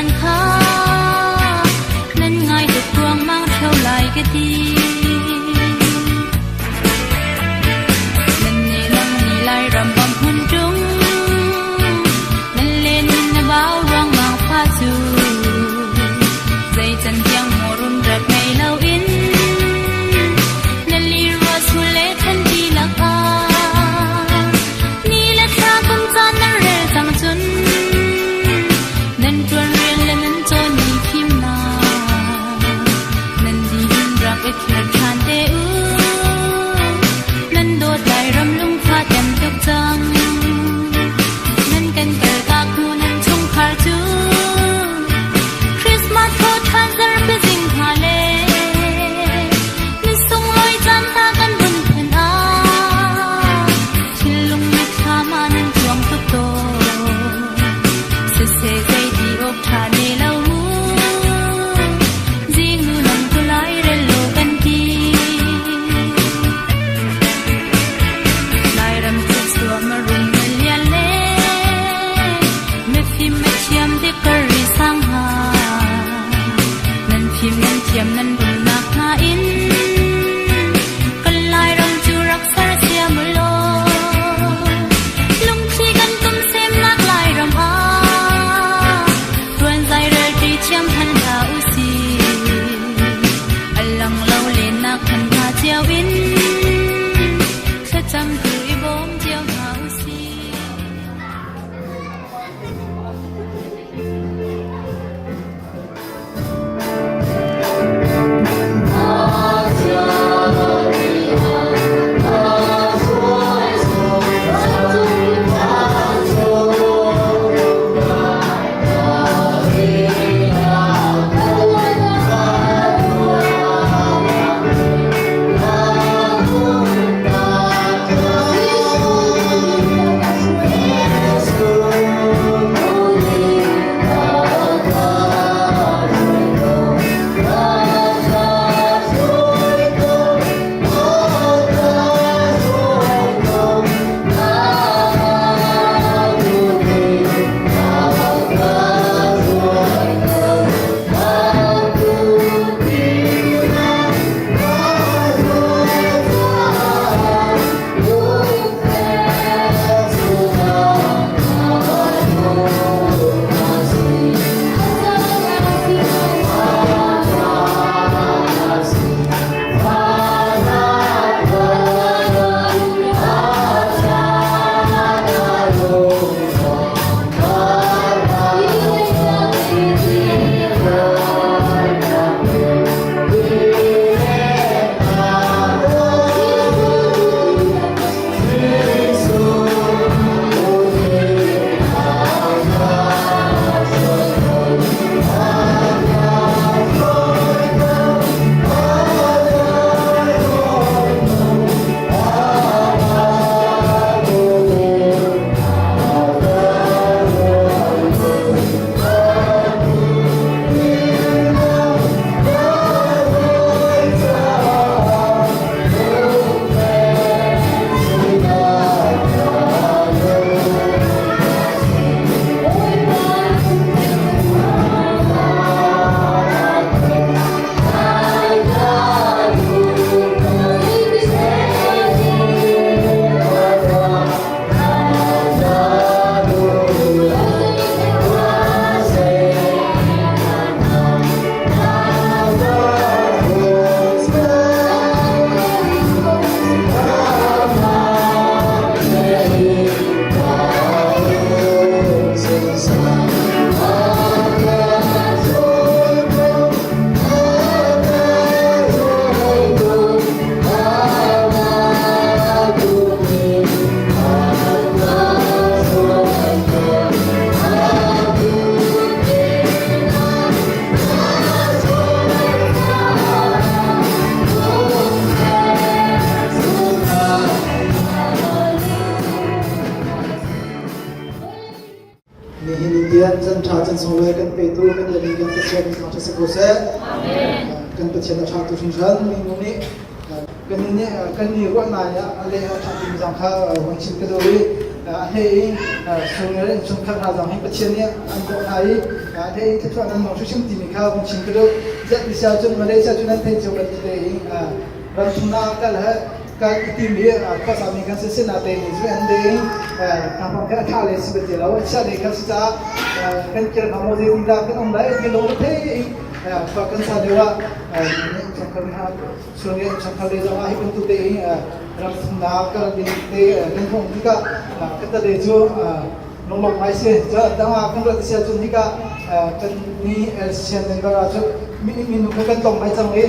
caan kha nan ngai tuk ruangmang ṭheo lai ka ti. Nan ne nang ni Lairam bang hmun ṭung, nan len na bau ruangmang fa cu. Zei can tiang maw rumrat ngei loin na li rua sul le ṭhen ti lakah ni le thla kum caan nan rel cang cun nan ṭuan rian le nan cawn ni fimnak nan dihlun rak i thlir ṭhan te u. Nan dawt Lairam lungfa tem tuk cang. Nan kan kaltak hnu nan chungkhar cu Christmas thaw ṭhan zarhpi zing hna le ni sunglawi caan hna kan vun phen ah thinlung mitthlam ah nan cuang tuk tawn. Siseh zeiti awk ṭha ne lo mu zingnu nang tu lai rel law kan ti. Lairam cu chuah marum na lian le mifim mithiam dikar ri sang ha. Nan fim nan thiam nan rumnak hna in kan Lairam cu rak sersiam u law lungthli kan tum semnak Lairam ah tuan zai relṭi thiam than hlah u sih. A lang lo lennak khan hna cio in thlacam tu i bawm cio hna u sih. Nihin in tiang chan ṭha chan sunglawi kan petu kan Lali kan Pathian thangṭhat si ko seh. Kan Pathian a ṭha tu hringhran minung nih kan nih kan i ruahnak ah a leh a ṭha timi zong kha van chim ka duh i. A hlei in sungel innchungkhar hna zong hi Pathian nih an bawmh hna i a hlei in thluachuah nan hmang hrimhrim timi kha vung chim ka duh. Ziah ti si ahcun Malaysia cu nan theih cio bantuk tein ram chungah kal he kal i tim i khuasami kan si sinatein cu an ding thangpang kha a ṭha le si bal ti lo a chia le kha si caah kan kir hnga maw zeitin dah kan um lai ti lung thei i khua kan sa lio ah innchungkhar hna chung i innchungkhar le zong ah hi bantuk te hi ram thumnak kal ding te kan hmuh tikah ka tale cu lunglawm ngai si dang ah kan rat si ahcun hika kan ni LCN member ah cun minu kha kan tlawm ngai cang i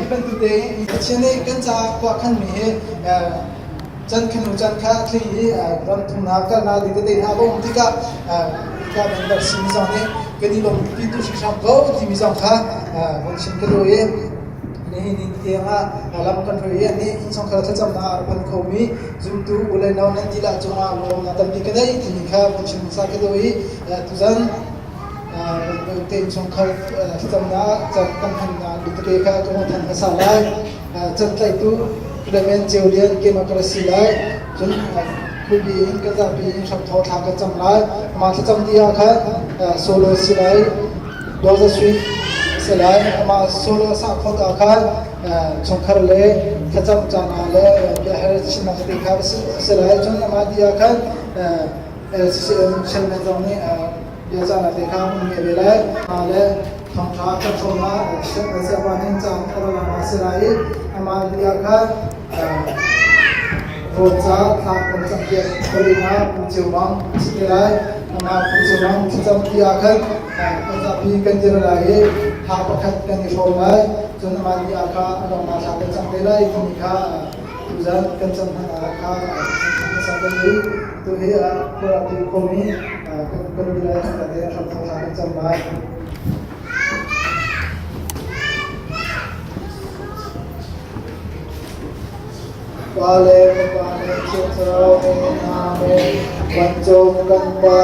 hi bantuk te Pathian nih kan caah khua khanmi hi chan khanu chan kha thli i ram thumnak kalnak ding tete hna a um tikah hika member simi zong nih kan i lawm pi tu hringhran ko timi zong kha vun chim ka duh i Nihin ni tiangah lam kan hruai i annih innchungkhar thlacamnak ah a phan khomi zumtu u le nau nan dihlak cungah lawmnak tampi ka nei timi kha vun chim hmasa ka duh i tuzan te innchungkhar thlacamnak can kan hmannak tete kha ka hmuh than hmasa lai. Cantlaihtu Clement Ceu Lian keimah ka ra si lai. Cun khuapi in kan zapi in hramthawh thla kan cam lai. Mah thlacam dih ah khan solo si lai. Dawza Sui si lai. Amah solo a sah khawt ah khan chungkhar le thlacam caan ah le biaher chimnak tete kha a si lai. Cun amah dih ah khan LCCM chairman zong nih biacahnak te kha hmun ngei ve lai. Mah le thawngṭha kan hrawmnak siapa nih caan a ra a si lai i amah dih ah khan rawl ca thla kan campiak palina Pu Ceu Mang a si te lai. Amah Pu Ceu Mang thlacam ti ah khan kan zapi kan dir lai i thla pakhat kan i hrawm lai. Cun amah nih ah kha a dongnak thla kan cam te lai timi kha tuzan kan cam hna kha hmasa kan i tu hi khuaram khuami kan bi lai te hram thla kan cam lai. Pa le Fapa le Thiang Thlarau min Amen. Vancung kan Pa,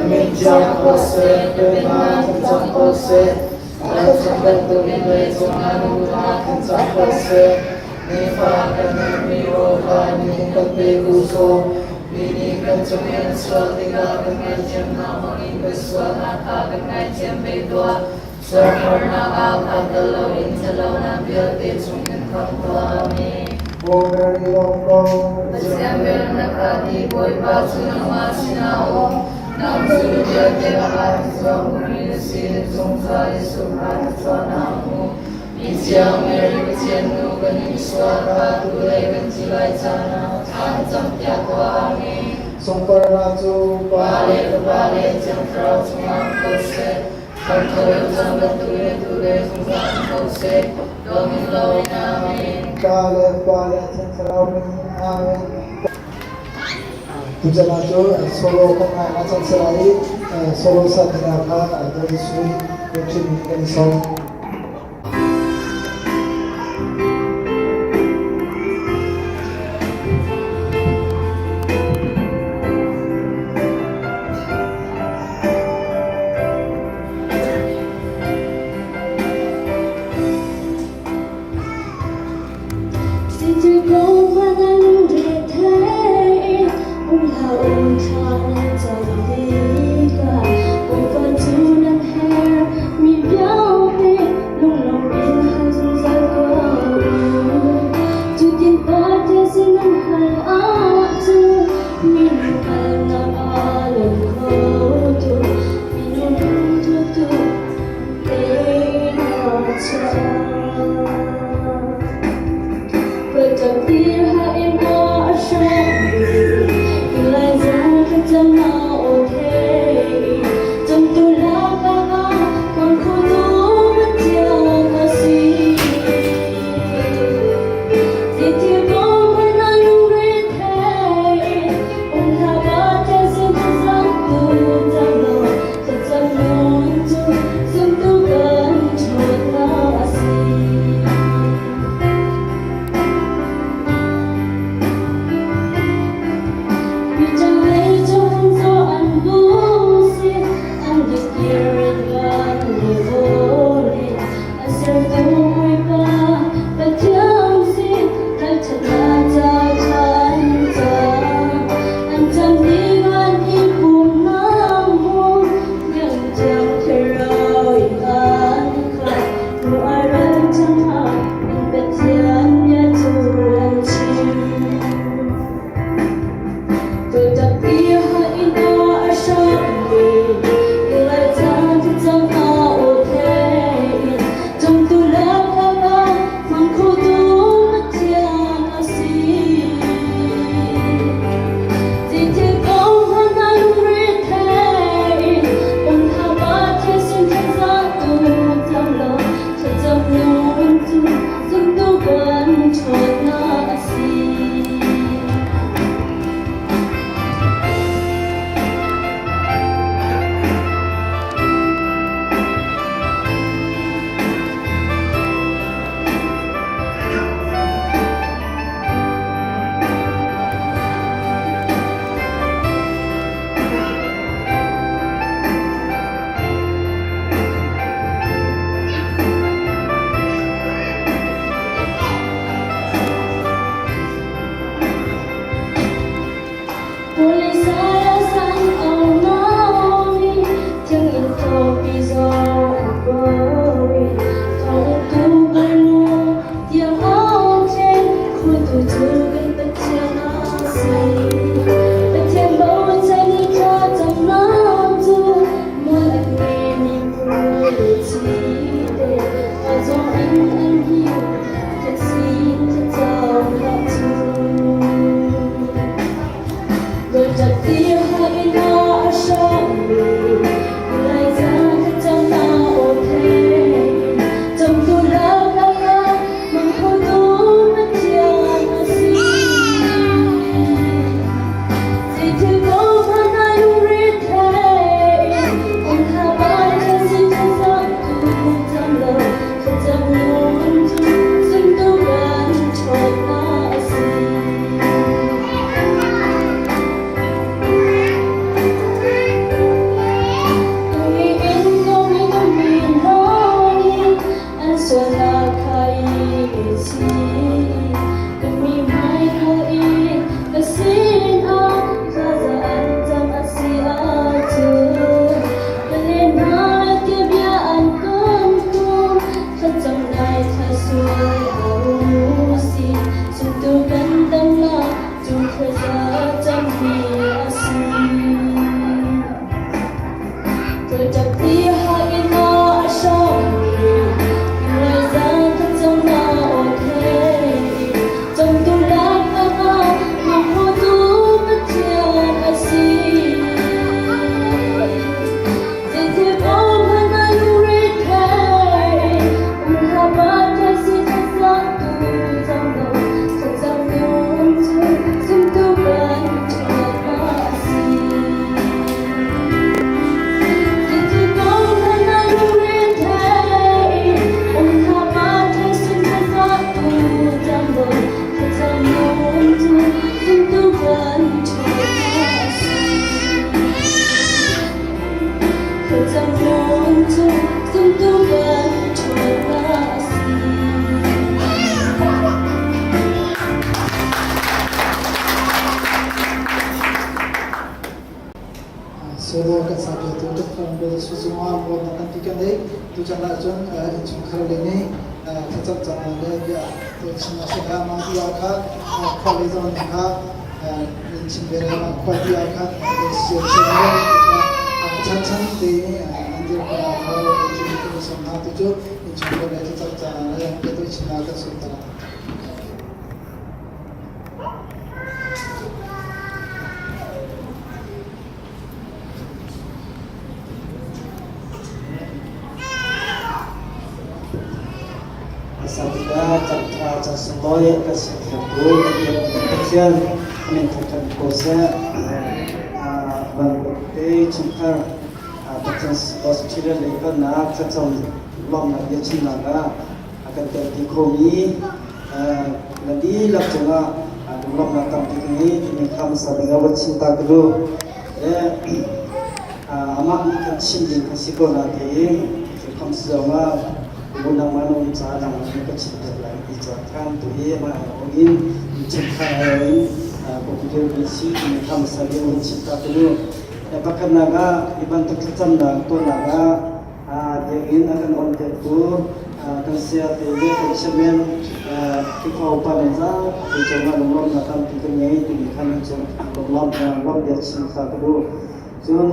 min thiang ko seh, pennak kan cang ko seh. Vancung bantukin leicung ah nunnak kan cang ko seh. Nifa kan ngeihmi rawl kha nihin kan pe u sawh. Mi nih kan cung i an sual tikah kan ngaihthiamnak hmangin kan sualnak kha kan ngaithiam ve tuah. Sualphornak ah phan tel loin ṭhatlonak vialte chungin khamh tuah. Amen. Pathian velnak kha ti Bawipa cu nangmah sinah a um. Nang cu mi vialte lakah thluachuah hmumi na si, na cung ca Jesuh kha thluachuahnak a hmu. Mi thiang Mary Pathian nu kan in sual kha tu le kan thi lai caan ah thla kan campiak tuah. Amen. Sungparnak cu Pa le Fapa le Thiang Thlarau cungah um ko seh. Pa le Pa le Thiang Thlarau min Amen. Tuzan ah cu solo kan ngai na chan sala i solo sa dina kha Dawt Sui Doctrine kan i sawm. Cu zumtu kan ṭhawnnak a si. Solo kan sapiatu kan fam le suzunga mualnak kan ti kan ei tuchan ahcun innchungkhar le nih thlacam cang le bia chim a si kha ma ti ah kha khua le zong kha in chim ve le ma khua ti ah kha sia chim le chan chan te an dir ko kha chim kan som hna tu cu innchungkhar le thlacam cang le bia tu chim kan sum ta. Asabika cangṭha cang sunglawi kan sertu kan biak Pathian amin thangṭhat ko seh. Bantuk te chungkhar Pathian Australia lei kalnak thlacam lawmhnak biachimnak ah a kan telpi khomi na dihlak cungah lunglawmhnak tampi ka ngei timi kha hmasa bik ah va chim ta ka duh. Le amah nih khan chim ding kha si ko natein thilkham si zongah unang man um ca dang nih ka chim piak lai ti ca khan tu hi amah in chungkhar in computer kan si timi kha hmasa bik ah chim ta ka duh. Pakhatnak ah hi bantuk thlacamnak tuahnak ah biakinn a kan onpiaktu kan saya te le kan chairman Khrihfa upa le zapi cungah lunglawmhnak tampi kan ngei timi kha nan cung lunglawmh bia chim kha ka duh. Cun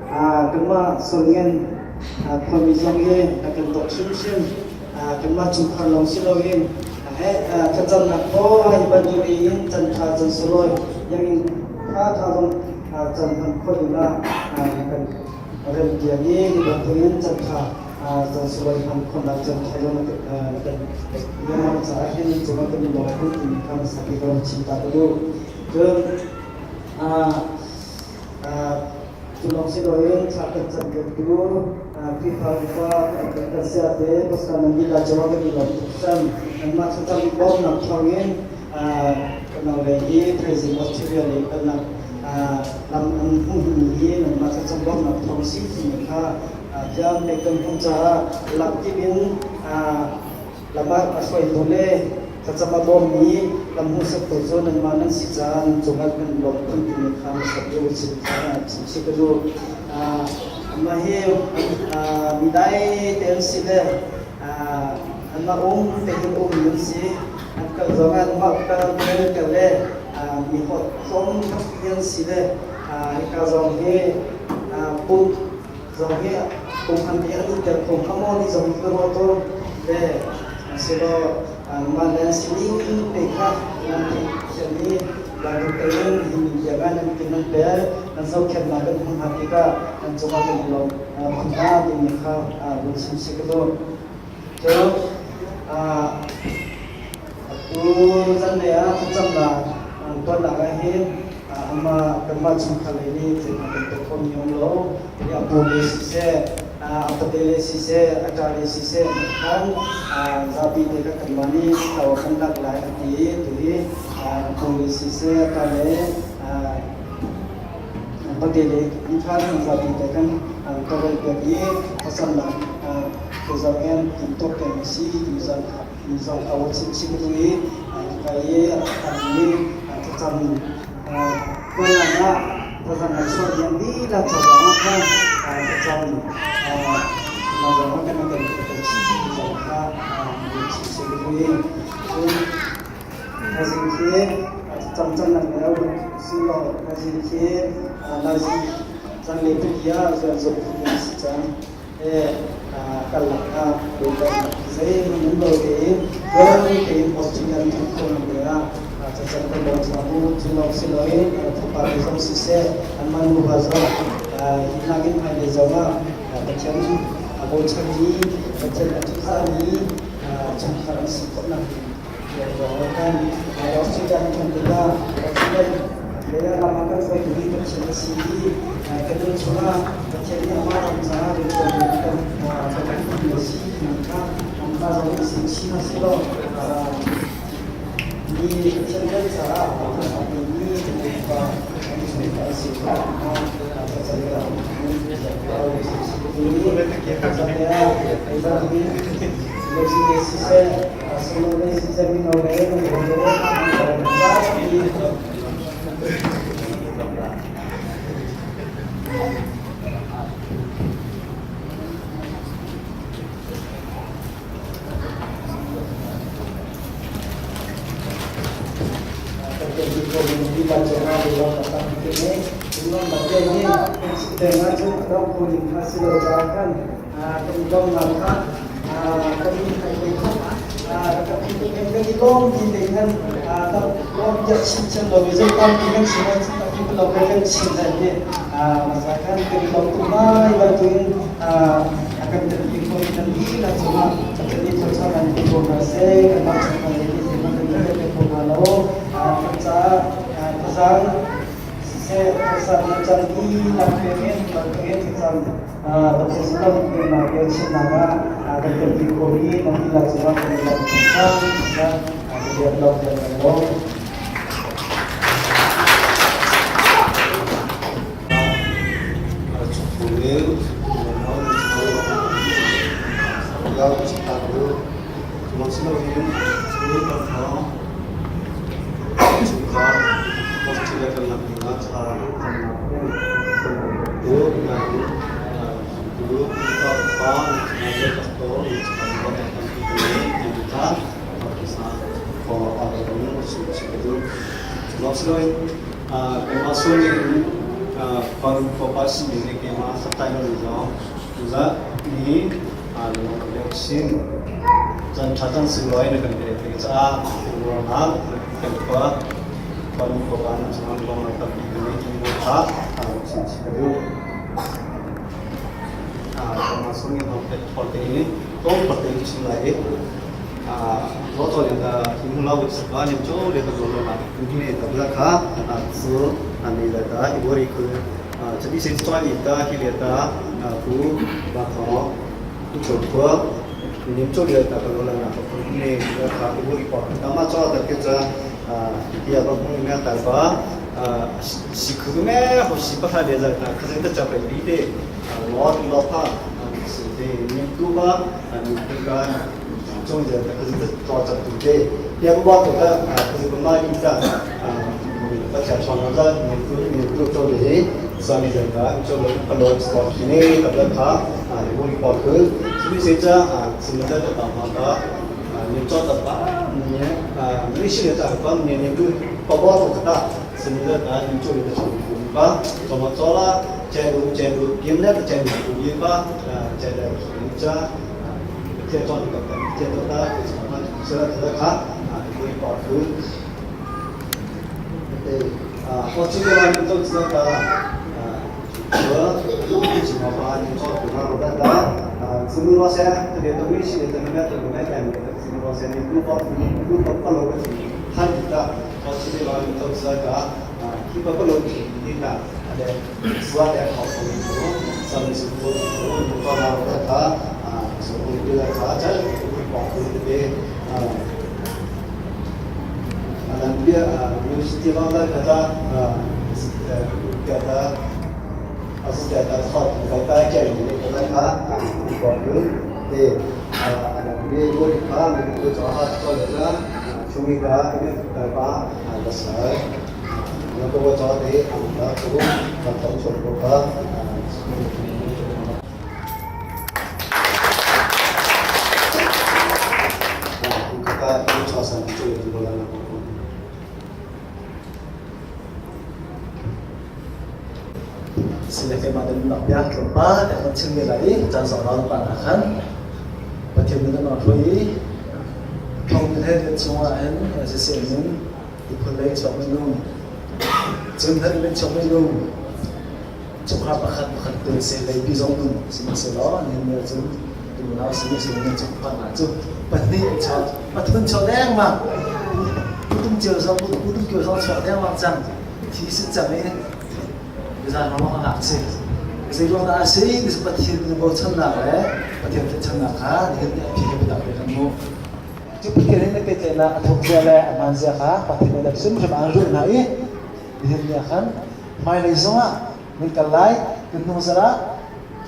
kanmah Solngen khuami zong hi a kan dawt hrimhrim. Kanmah chungkhar lawng si loin thlacamnak thaw hi bantuk in can ṭha can sulawi yang tha tha zong can hman khawh dingah kan remtiang i hi bantukin can ṭha can sulawi hman khawhnak can ṭha zong kan Myanmar caah hin cungah kan i lawm khun timi kha hmasa bik ka chim ta ka duh. Cun cu lawng si loin thla kan cam piaktu Khrihfa upa kan siate pastor nan lila cungah kan i lawm tuk cang. Anmah thlacam bawmnak thawngin kan naule hi thaizing Australia lei kalnak lam an hmuhmi hi nanmah thlacam bawmnak thawng si timi kha thiam pek kan hmuh caah lamkip in lam ah a hruaitu le thlacam a bawmmi lam hmuhsaktu cu nanmah nan si caah nan cungah kan lawm khun timi kha hmasat u chim kha chim si ka duh. Amah hi mi dai te an si le anmah um te hin um an si. An kal zong ah anmah kal kal le mi hlawm tampi an si le hika zong hi pumh zong hi pumhan hi an i tel kho hnga maw ti zong hi ka ruah tawn le silo mah le sining te kha nan theih thiam i bantuk tein hi mi tiang ah nan kin nan pel nan zohkhenhnak kan hmuh hna tikah nan cungah kan i lawm khun hna timi kha vun chim si ka duh. Cu atu zanlei ah thlacamnak tuahnak ah hin amah kanmah chungkhar lei nih zeihmanh kan tuah khomi um lo. A pu le siseh, a pate le siseh, a ṭa le siseh khan zapi te kha kanmah nih tho kan lak lai a ti i tuhi a pu le siseh, a ṭa le pate le an khan zapi te kan tawlrel piak i thlacamnak Tuzarh in tuak peng a si ti zong kha wa chim ka duh i hika i a tangmi thlacam tuannak ah thlacam a chuah diam dihlak ca zong ah khan thlacam na zong ah kan kan chim ti zong kha chim ka duh i cun thaizing khi thlacam cannak lio si law thaizing khi nazi zanlei tuki ah zuan zuk a si cang. Karlak ah zeihmanh um lo tein tuan tein Australia ram khawhnak ding ah thlacam kan bawm hna u. Cu lawng si loin fapa te zong siseh anmah nuva zong hi nakin hmailei zong ah Pathian a bochanmi Pathian a ṭihzahmi chungkhar an si khawhnak ding ruangah khan Australia ram ṭhan tikah Australia lei ah ram ah kan hruaitu hi Pathian a si i kan nun chungah Pathian nih amah ram caah rianṭuan kan kan duhmi a si timi kha anmah zong nih sin chin hna sehlaw mi Pathian rian caah Pathian aa peimi kan pa an si.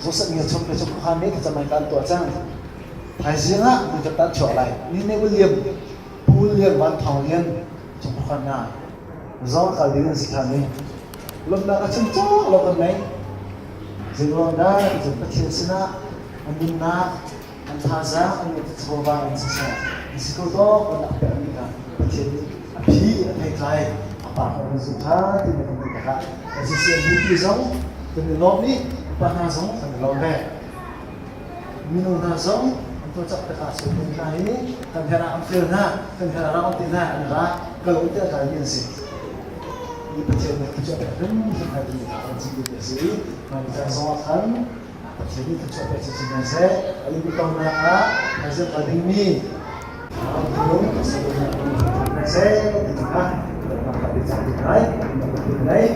Joseph ngia chung le chung khan nih thlacam kan tuah cang. Thaizing ah nan ka tan chuak lai. Ni ne William, Pu William Van Thawng Lian chung khan na zong kal ding an si than i lawmhnak a chim cawk lo kan nei. Zeiruang dah ti Pathian sinah an nunnak, an thazaang, an chawva in siseh, an si ko dawk an rak pekmi kha Pathian nih a phi a theitlai a pa kha kan zumh kha timi kan ti tikah SCCM bupi zong kan i lawm i upa hna zong kan i lawm ve. Mino hna zong an cawlcangh tikah sawhpun hna hi kan herh ah an fel hna, kan herh ah rak um ti hna, an ra kal um ti a kaimi an si. Hi Pathian nih thluachuah pek hrimhrim hna timi kha kan chim duhmi a si i hmailei caan zong ah khan Pathian nih thluachuah pek chinchin hna seh. A inn tonnak ah thaizing a dingmi thinlung sabunnak hna seh ti kha ka biacah ti lai ka ti lai.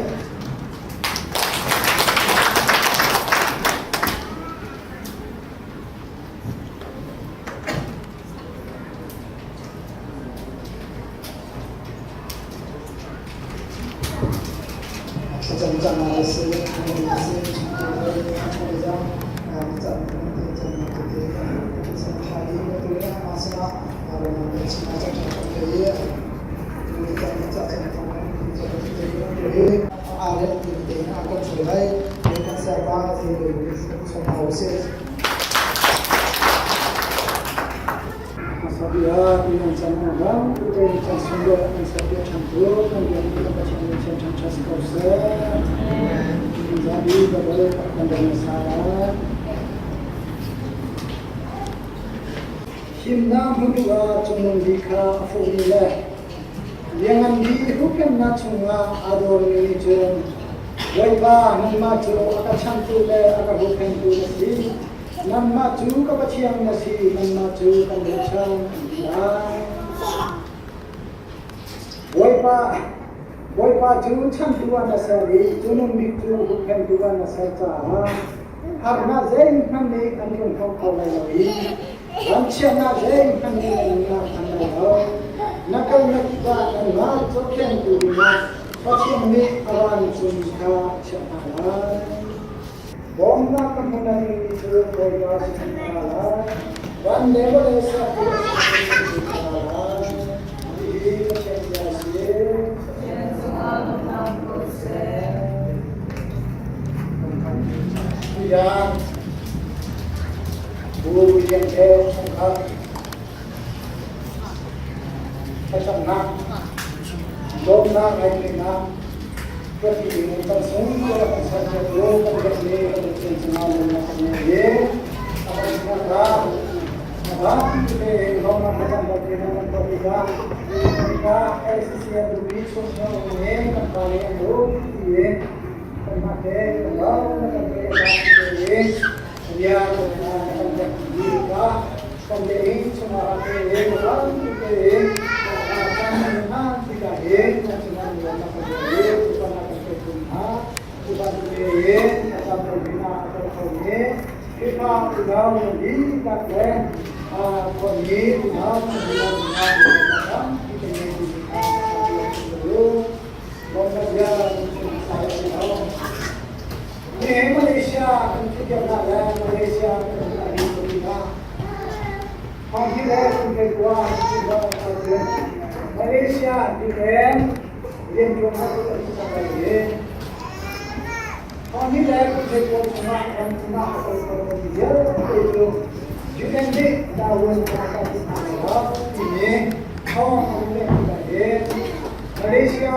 Thlacam cang ah si, si, Hmasabia in an cang hna bang tein caan sunglawi an serpiak ṭhan tu kan biakmi kan Pathian min thian ṭhan ṭha si ko seh. Zapi babal kan dong hmasa lai. Himnak hmun duh ah cungnung bik kha a fuhmi le lianngan bik huhphenhnak chungah aa dawrmi nih cun Bawipa nangmah cu a ka chanhtu le a ka huhphenhtu na si. Nangmah cu ka Pathian na si, nangmah cu kan bochan an ti lai. Bawipa, Bawipa cu chanhtu ah na ser i cunung bik cu hupphengtu ah na ser caah harnak zeihmanh nih an tlung kho kho lai lo i vanchiatnak zeihmanh nih na nunnak an lai lo. Na kalnak kip ah nangmah zohkhenhtu dingah Pathian nih a vancung kha a chiah hna lai. Bawmnak ka hmun a dingmi cu Bawipa sin in a ra lai. Van le vawlei sertu a simi sin in a ra lai. Hihi Pathian bia a si. Tuyan Bu William he chungkhar thlacamnak, lawmnak ngaihnak Kan kan sung kan ser tu kan biak ni kan Pathian cungah lawmnak kan ngei i a kan hmuhnak zapi te lawmnak kan kan te kan tuah tikah tikah LCCM bupi chung ne kan pa le an um ti in kan mah te kan lo kan te zapi te in bia kan kan biak ti tikah kan te in chungah te zapi te in kan hman tikah hin kan cungah lawmnak kan ngei i tutan kan pek hna tutan te in kan bina kan khomi Khrihfa unau dihlak le khuami unau dihlak tampi kan ngei timi kha lawmnak bia kan chim hmasa lo. Nihin Malaysia kan thutiaknak le Malaysia kan hi Hong hi le kum hlei kua Malaysia UN rianṭuan a kan lai i Hong hi le kum hlei kua chungah ram chungah a kal khomi vialte cu UN nih tawun a kan hna lo timi thawng a leh lai i Malaysia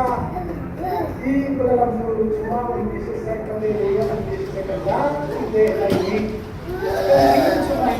i Kuala Lumpur chungah ummi siseh Cambodia ummi siseh kan zapi te lai i Norway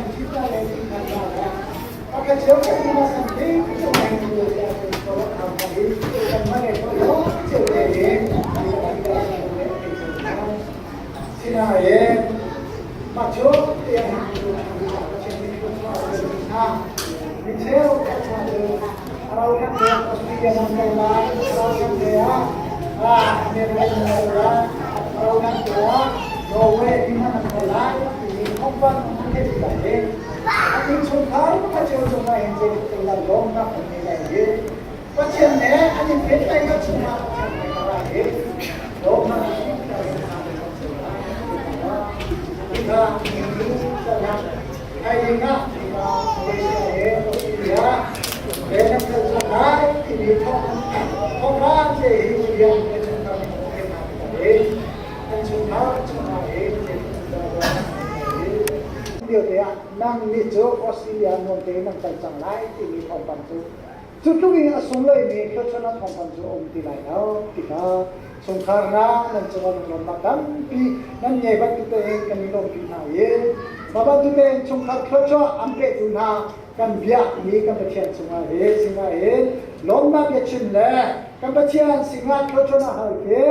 Pathian he an i pehtlaihnak chungah Pathian he ka ra i lawmnak Thaizing ah hika Malaysia he Australia he nan kal cang lai timi thawngpang te hi William he chungkhar nih a theih hna tikah hin an chungkhar chungkhar he lio te ah nang nih cu Australia nuam tein nan kal cang lai timi thawngpang cu cu tluk in a sunglawi thluachuahnak thawngpang cu a um ti lai lo tikah chungkhar hna nan cungah lunglawmhnak tampi nan ngei bantuk tein kan i lawmpi hna i mah bantuk tein chungkhar thluachuah an petu hna kan biakmi kan Pathian cungah he sinah hin lawmnak biachim le kan Pathian sinah thluachuahnak hal khi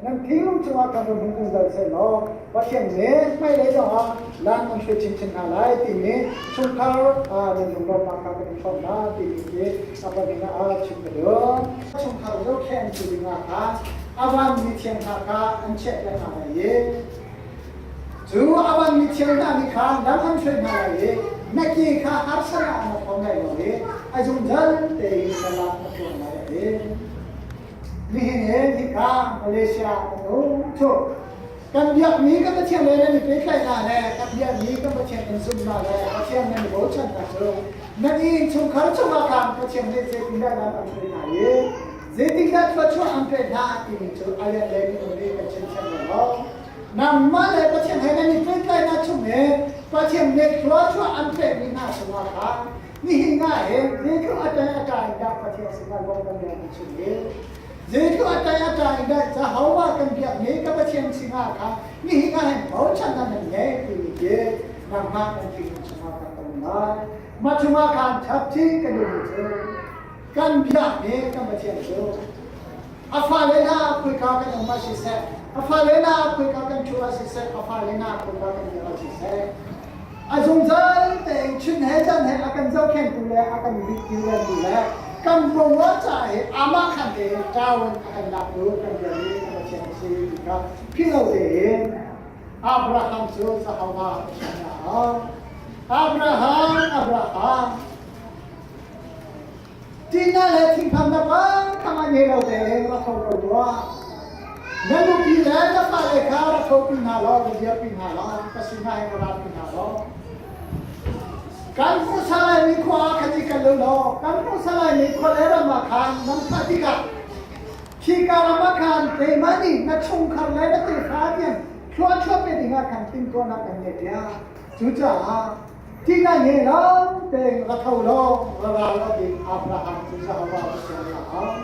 nan thinlung cungah kan ram hung zungzal seh law Pathian nih hmailei zongah lam an hruai chinchin hna lai timi chungkhar nan lunglawmhnak kha kan i hrawm hna timi khi a pahnih ah chim ka duh. Chungkhar zohkhentu dingah khan a vanmi thiang hna kha an chiahpiak hna lai i cu a vanmi thiang hna nih khan lam an hruai hna lai i na ke kha harsa ah na thawng lai lo i a zungzal tein na lam a tluang lai a ti. Nihin hin hika Malaysia kan um cu kan biakmi kan Pathian le nan i pehtlaihnak le kan biakmi kan Pathian kan zumhnak le Pathian nan i bochannak cu nan innchungkhar chungah khan Pathian nih zeitindah lam an hruai hna i zeitindah thluachuah an pek hna timi cu a let le minung nih kan chim thiam lai lo. Nangmah le Pathian he nan i pehtlaihnak chung i Pathian nih thluachuah an pekmi hna chungah khan nihin ah hin zeitluk a ṭai a ṭai in dah Pathian sinah lawm kan leng an chim i zeitluk a ṭai a ṭai in dah Jehovah kan biakmi ka Pathian sinah khan nihin ah hin bochannak nan ngei timi khi nangmah kan thinlung chungah kan um lai. Mah chungah khan ṭhapṭhi kan i cu kan biakmi kan Pathian cu a fale hna khawika kan um ah siseh, a fale hna khawika kan ṭhu ah siseh, a fale hna khawika kan dir ah siseh, a zungzal tein chun he zan he a kan zohkhenhtu le a kan kilventu le kan pawngwa ca hi amah khan tein ṭaun a kan laktu kan biami kan Pathian a si ti kha philh lo tein Abraham cu Jehovah Pathian ah Abraham, Abraham, Ṭihnak le thinphannak bang a ngei lo tein rak tho ko tuah. Na nupi le na fale kha rak thopi hna law ka dirpi hna law ka sinah hin ka ratpi hna law. Kan hmuhsa laimi khua ah khan i kal u law kan hmuhsa laimi khua le ram ah khan nan phah tikah khika ram ah khan keimah nih na chungkhar le na tefa tiang thluachuah pe dingah khan timhtuahnak kan ngei piak. Cucaah Ṭihnak ngei lo tein ra tho law ra ra law tiin Abraham cu Jehovah Pathian nih a auh.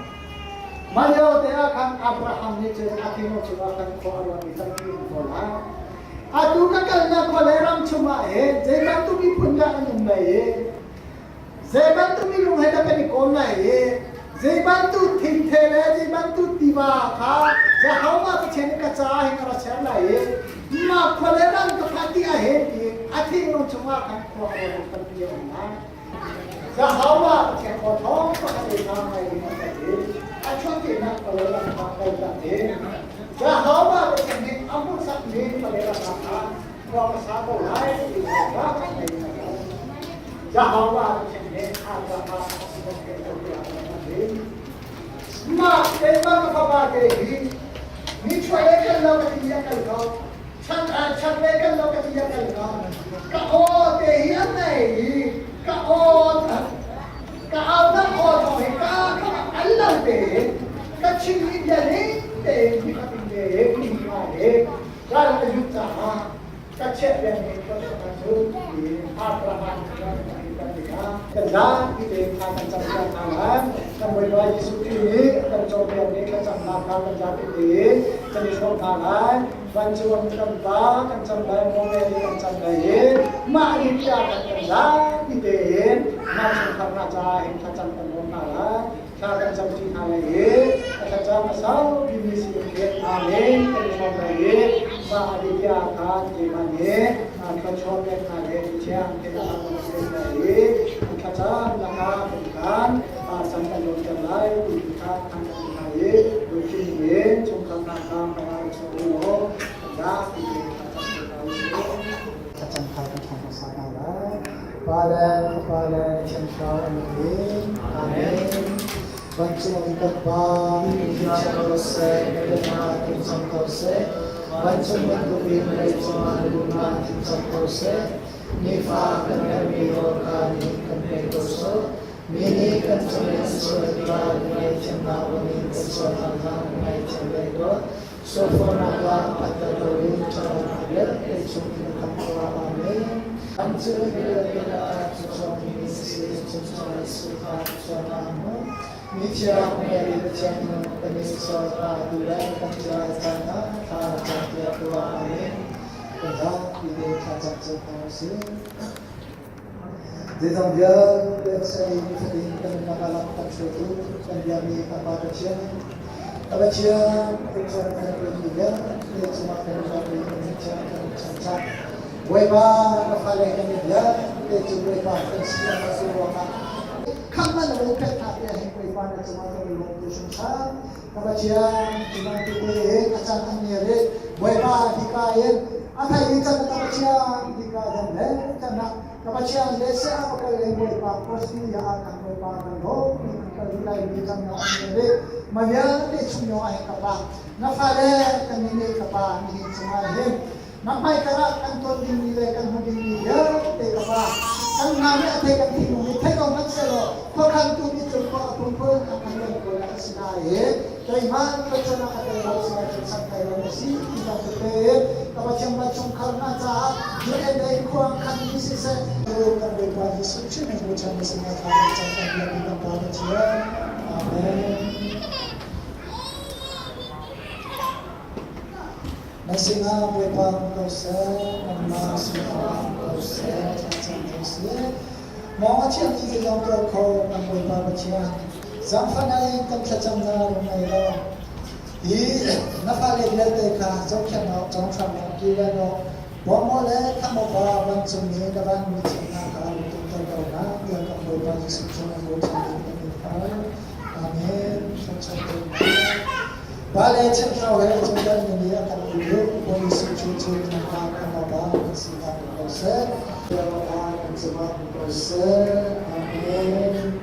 Mah lio te ah khan Abraham nih cun a thinlung chungah khan khua a ruahmi tampi um ko lai. Atu ka kalnak khua le ram chungah hin zei bantuk miphun dah an um lai i zei bantuk minung he dah kan i kawm lai i zei bantuk thingthe le zei bantuk tiva kha Jehovah Pathian nih ka caah hin a ra ser lai i mah khua le ram ka phan ti ahhin tiin a thinlung chungah khan khua a ruah tampi a um lai. Jehovah Pathian aw thawng pakhat in hna ngai in a kan i a chuahkehnak khua le ram kha kaltak in Jehovah Pathian nih a hmuhsakmi khua le ram ah khan khua ka sa ko lai ti kha ngei in a kan. Jehovah Pathian nih Abraham a sinah kan ko tiah a kan ti. Mah keimah ka fapa te hi nichuah lei kal lo ka ti a kal ko. Chak chak lei kal lo ka ti a kal ko. Ka aw te hi an nei i ka aw ka au nak aw thawng hi ka kha an lo te ka chim mi bia ning tein nikhatin te ni hna he ral a yut caah ka chiah pengmi thluachuahnak cu Abraham kan tikah kan zapi tein thla kan cam piak hna lai. Kan Bawipa Jesuh Khrih nih a kan cawnpiakmi thlacamnak kha kan zapi tein kan i hrawm hna lai. Vancung kan Pa kan cam lai, Mary kan cam lai i mah ni tiah kan kan zapi tein mah chungkhar hna caah hin thlacam kan bawm hna lai. Thla kan cam ṭi hna lai i a thlacam a saupi mi si in Amen kan i hrawm lai i mah a bia kha keimah nih thluachuah pek hna le thiang te a kan pek lai i an thlacam lakah kan khan chan kan lawmter lai ti kha kan kan hna i lungthin in chungkhar hna kha hmai chuak u law kan zapi tein thlacam te hna usih. Thlacam kha kan thawng hmasa hna lai. Pa le Fapa le Thiang Thlarau an in. Amen. Vancung kan Pa, min thiang ko seh, na biaknak in cang ko seh. Vancung bantukin leicung ah na duhnak in cang ko seh. Nifa kan herh. ko sawh. Mi nih kan cung i an sual tikah na ngaihthiamnak in kan sualnak hna na ngaihthiam ve tuah. Sualfawhnak ah kan tel loin ṭhatlonak vialte chung in na kan tuah. Amen. Kan cu vialte lakah cucuangmi na si, cungcung Jesuh kha cuanah hmu. Mithiang Mary Pathian nu kan i sual hna ti le kan ṭial caan ah thla na campiak tuah. Amen. Kan zapi te thlacam cio hna u sih. Zeizong vialte a ser i nifatin kan nunnak ah lam kan hruaitu kan biami kan Pa Pathian, ka Pathian, kum kan ṭuanmi vialte cungah kan i lawm i kan mithiang kan changchak. Bawipa, na fale kan i vialte cu Bawipa kan si a si ruangah khamh na lo pek hna tiah hin Bawipa na cungah kan i lawm tu hringhran. Ka Pathian, cu bantuk tein a caan an nir i Bawipa hika in a thei i can ka Pathian hika zan le can ah ka Pathian le sia ka kal le Bawipa Australia ah kan Bawipa kan lawm mi kan kal rih lai mi cang na an nir i ma vialte chung yong ah hin ka pa na fale kan nih nih ka pa nihin chungah hin Na hmaikar ah kan ton dingmi le kan hmu dingmi vialte ka Pa, kan hna nih a thei kan thinlung nih thei ko hmanh sehlaw khuakhantu nih cun khua a phunphun a kan ton ko lai a si nain keimah thluachuah a tel lo si ahcun santlai lo na si ti bantuk tein ka Pathian va chungkhar hna caah UN in khua khan mi siseh kan Bawipa Jesuh Khrih min bochan na sinah thla kan cam kan biakmi kan Pa Pathian. Amen. Na sinah Bawipa um ko seh, nangmah sinah um ko seh, thlacam ko seh. Mawng a thiammi zeizong tuah kho kan Bawipa Pathian, zaangfahnak in kan thlacamnak rung ngei law, hi na fale vialte kha zohkhenh awk, cawnghram awk, kilven awk, bawm awk le khamh awkah vancung i na vanmi thianghna kha rung tumter ko hna, tiah kan Bawipa Jesuh cu an bochan in kan in hal. Amen. Thluachuah Pa le chimhlo he cungdang mi nih a kan duh. Bawi Jesuh Khrih cu nangmah kan baba kan sinak um ko seh. Baba kan cungah um ko seh. Amen.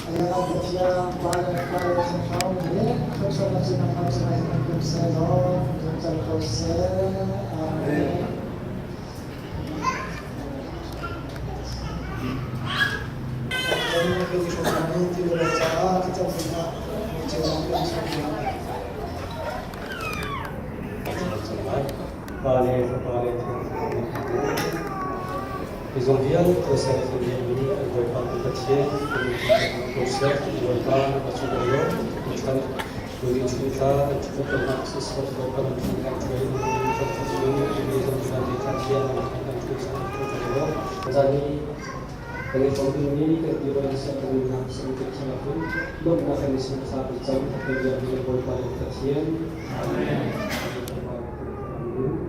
Ayah Pathian Pa le Pa le chimhlo nih thluachuahnak cu nangmah cungah hin um seh law zungzal ko seh. Amen. Pa le Fapa le Thiang Thlarau nih kan bawmh. Mizong vialte sertu mi an Bawipa kan Pathian kan ko seh. Bawipa na ka cung law kan Tuni chungtla kan ṭhutnak siseh Bawipa lam chung kan ṭhuai kan ṭhut mi zong vialte kha thiang lam kan ṭhu sang ṭhu law. Zan i kan i cawm dingmi kan ti ruang seh kan nunnak sin kan thiang ahcun lawmhnak kan i sin sa kan cam a kan biakmi Bawipa kan Pathian. Amen. Amen.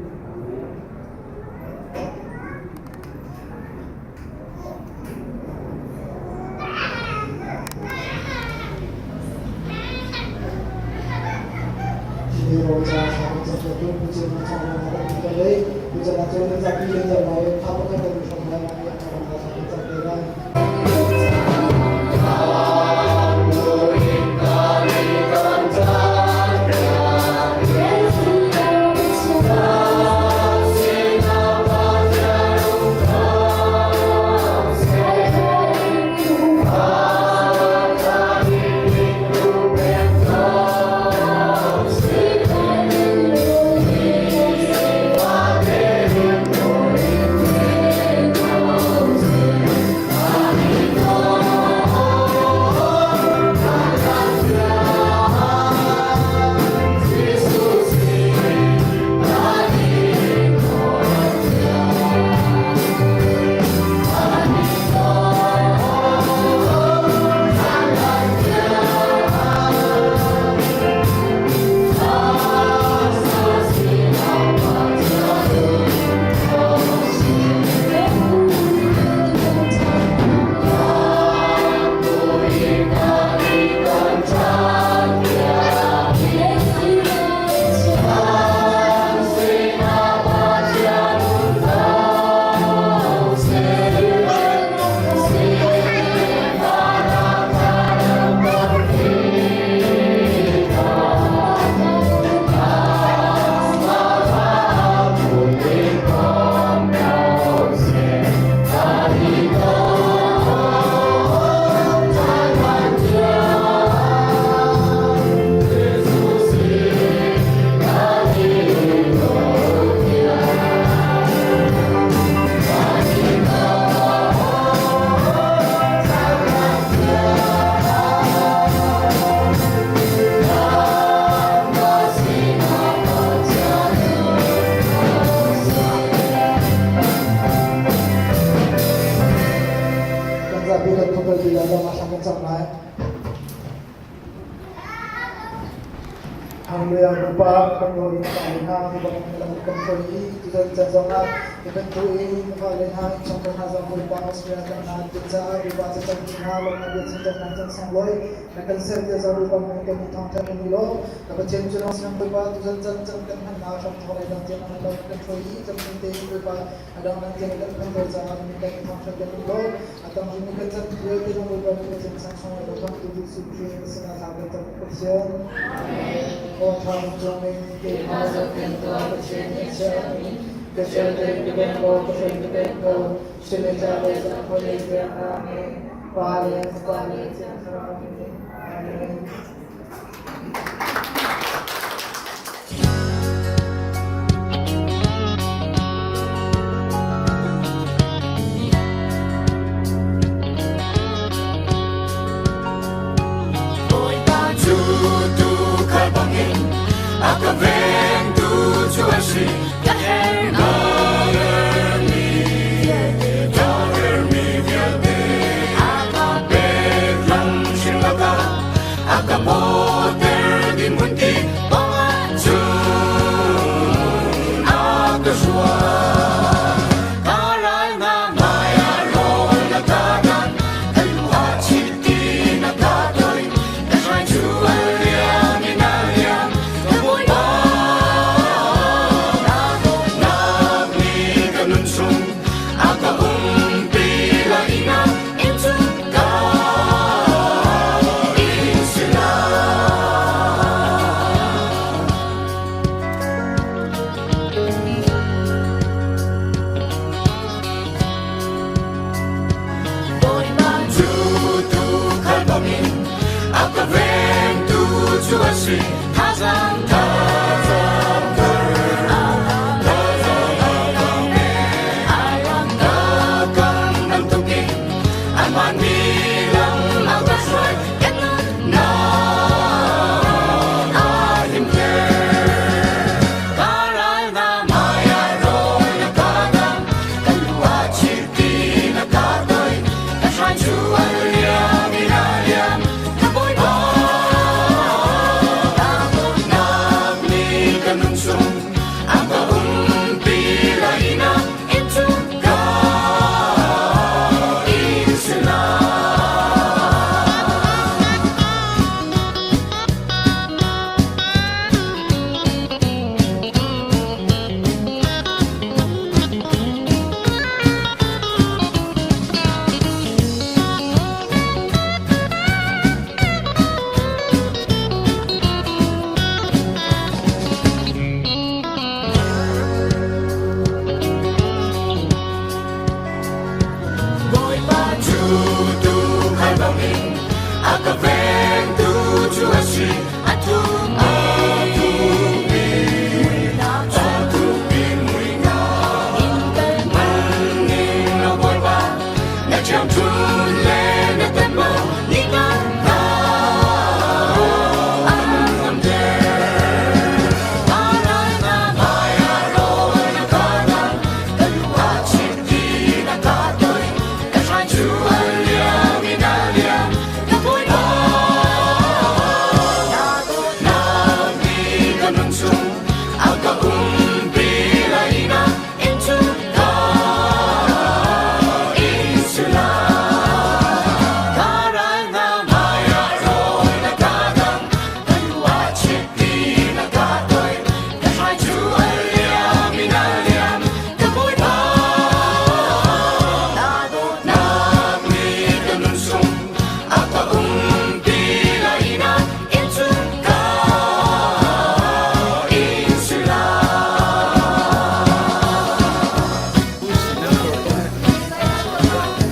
lawmnak thla kan cam lai. Hallelujah Bawipa kan law in fale hna hi bangin lam kan hruai i tutan caan zongah hi bantuk in fale hna innchungkhar hna zong Bawipa Australia kan hna tin caah Bawipa cacam hna lawmnak bia chim cang cang sanglawi na kan ser tia za Bawipa min kan i thawngtha kan i lawm. Ka Pathian cu nang sinang Bawipa tutan caan cang kan hmannak hram thawk lai dang tiang na lam kan hruai i cam te Bawipa a dang dang tiang kan hman ter caah min kan i thawngtha kan i lawm. A tam rimi kan chan vialte zong Bawipa nih Pathian sang sung le khamtu Jesuh Khrih sinah thla kan cam Pathian. Aw tha cung in keimah zohkhenh tuah Pathian nih chiahmi ka chiarte ka beng ko ka hruai ka beng ko sin le cha le zang khualei tiang Amen. Pa le Fapa le Thiang Thlarau min in Amen. Bawipa cu tuukhal bangin a ka vengtu cu a si. Ka hernak ka hermi vialte a ka pek lam hring lakah a ka bawter dihmun ti pawngah cun a ka hruai. Ka ral hna hmaiah rawl na ka dan, ka lu ah chiti na ka toih, ka hrai cu a liam in a liam, ka Bawipa nak nih ka nun chung a ka umpi lai na inn chung ka inn si lai. Bawipa cu tuukhal bangin a ka vengtu cu a si. Thazaang thazaang Ka bantukin amah nih lam a ka hruai ka nunnak a himter. Ka ral hna hmaiah rawl na ka dang, ka lu ah chiti na ka toih, ka hrai cu a liam in a liam, ka Bawipa nak nih ka nun chung a ka umpi lai na inn chung ka inn si lai. Bawipa cu tuukhal bangin a ka vengtu cu a si. A thukpi a thukpi muihnak man ning lo Bawipa na ṭhiangṭhunh le na temmo nih ka an ngamter. Ka ral hna hmaiah rawl na ka dang, ka lu ah chiti na ka toih, ka hrai cu a liam in a liam, ka Bawipa nak nih ka nun chung a ka umpi lai na inn chung ka inn si lai. Ka ral hna hmaiah rawl na ka dang, ka lu ah chiti na ka toih, ka hrai cu a liam in a liam, ka Bawipa nak nih ka nun chung a ka umpi lai na inn chung ka inn si lai.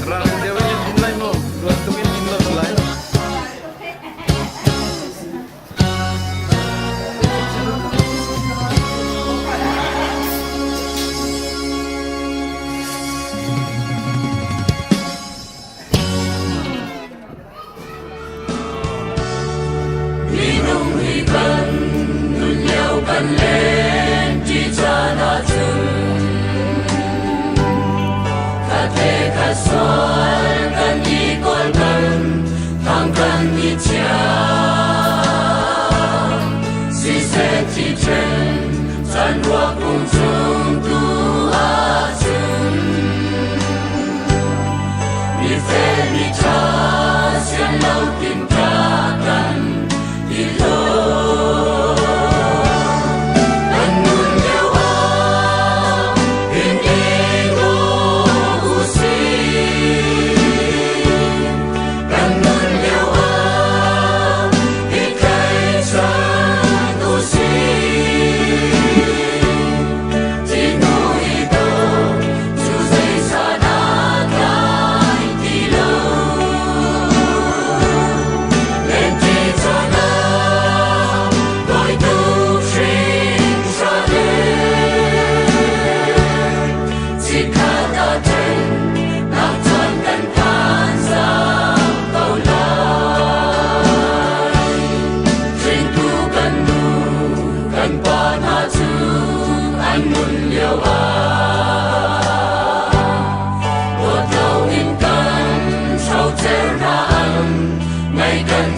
Ral deuh in din lai maw? Luat tuk in din lo lai. Minung hi kan nun lio kan len ṭi caan ahcun khat le khat sual kan i kawl kan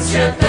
Thangchiat.